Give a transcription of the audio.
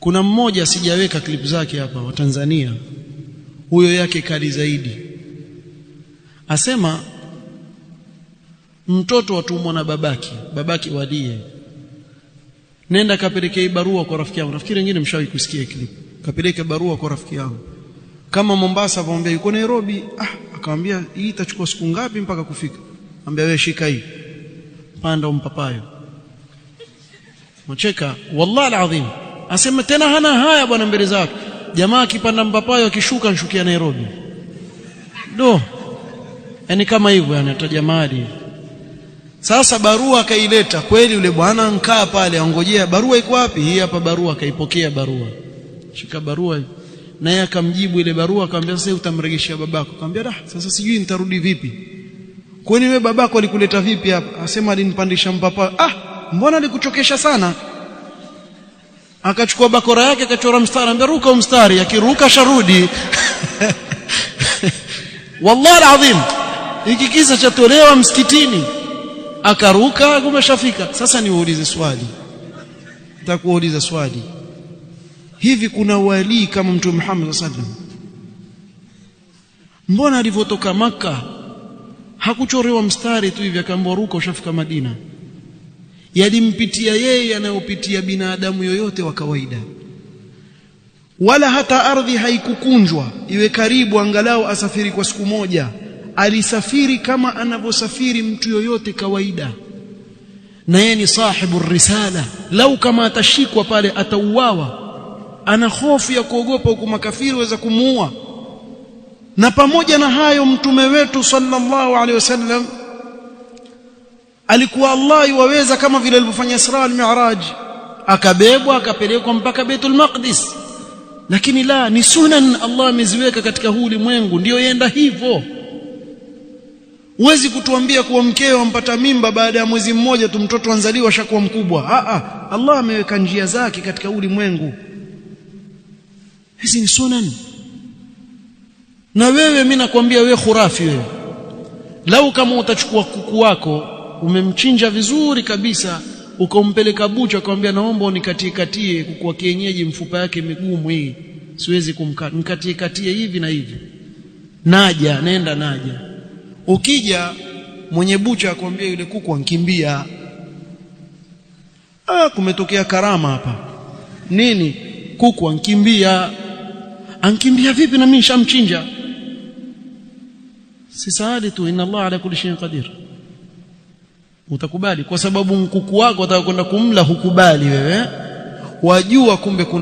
Kuna mmoja sijaweka clip zake hapa wa Tanzania, huyo yake kali zaidi. Asema mtoto watumwa na babake, babake walie, nenda kapelekee barua kwa rafiki yangu. Nafikiri wengine mshawahi kusikia clip. Kapeleke barua kwa rafiki yangu kama Mombasa, akamwambia yuko Nairobi. Akamwambia hii itachukua siku ngapi mpaka kufika? Ambia wewe shika hii, panda umpapayo. Mcheka wallahi alazim. Asema tena hana haya bwana mbele zake. Jamaa akipanda mpapayo akishuka nshukia Nairobi. Do. Yani kama hivyo, yani ataja mahali. Sasa barua akaileta kweli, yule bwana nkaa pale angojea barua iko wapi? Hii hapa barua. Akaipokea barua. Shika barua. Naye akamjibu ile barua, akamwambia sasa utamrejeshia babako. Akamwambia dah, sasa sijui nitarudi vipi. Kwani wewe babako alikuleta vipi hapa? Asema alinipandisha mpapayo. Ah, mbona alikuchokesha sana? Akachukua bakora yake akachora mstari, anambia ruka mstari, akiruka sharudi. Wallahi alazim, hiki kisa chatolewa msikitini. Akaruka kumeshafika. Sasa niulize swali, nitakuuliza swali, hivi kuna wali kama Mtume Muhammad sallallahu alaihi wasallam? Mbona alivyotoka Maka hakuchorewa mstari tu hivi akaambiwa ruka ushafika Madina? Yalimpitia yeye yanayopitia binadamu yoyote wa kawaida. Wala hata ardhi haikukunjwa iwe karibu angalau asafiri kwa siku moja. Alisafiri kama anavyosafiri mtu yoyote kawaida. Na yeye ni sahibu risala. Lau kama atashikwa pale atauawa. Ana hofu ya kuogopa huku makafiri waweza kumuua. Na pamoja na hayo mtume wetu sallallahu alaihi wasallam alikuwa Allah yuwaweza, kama vile alivyofanya Isra al-Mi'raj, akabebwa akapelekwa mpaka Baitul Maqdis. Lakini la, ni sunan Allah ameziweka katika huu ulimwengu, ndio yenda hivyo. Huwezi kutuambia kuwa mkeo ampata mimba baada ya mwezi mmoja tu mtoto anzaliwa ashakuwa mkubwa. Allah ameweka njia zake katika ulimwengu. Hizi ni sunan. Na wewe mimi nakwambia wewe khurafi wewe, lau kama utachukua kuku wako umemchinja vizuri kabisa ukampeleka bucha akamwambia naomba unikatie katie kuku wa kienyeji, mfupa yake migumu hii siwezi kumkata, nikatie katie hivi na hivi, naja nenda naja. Ukija mwenye bucha akwambia yule kuku ankimbia. Kumetokea karama hapa. Nini? Kuku ankimbia. Ankimbia vipi na mimi nishamchinja? Si saali tu, inna Allah ala kulli shay'in qadir. Utakubali kwa sababu mkuku wako ataka kwenda kumla, hukubali wewe. Wajua kumbe kuna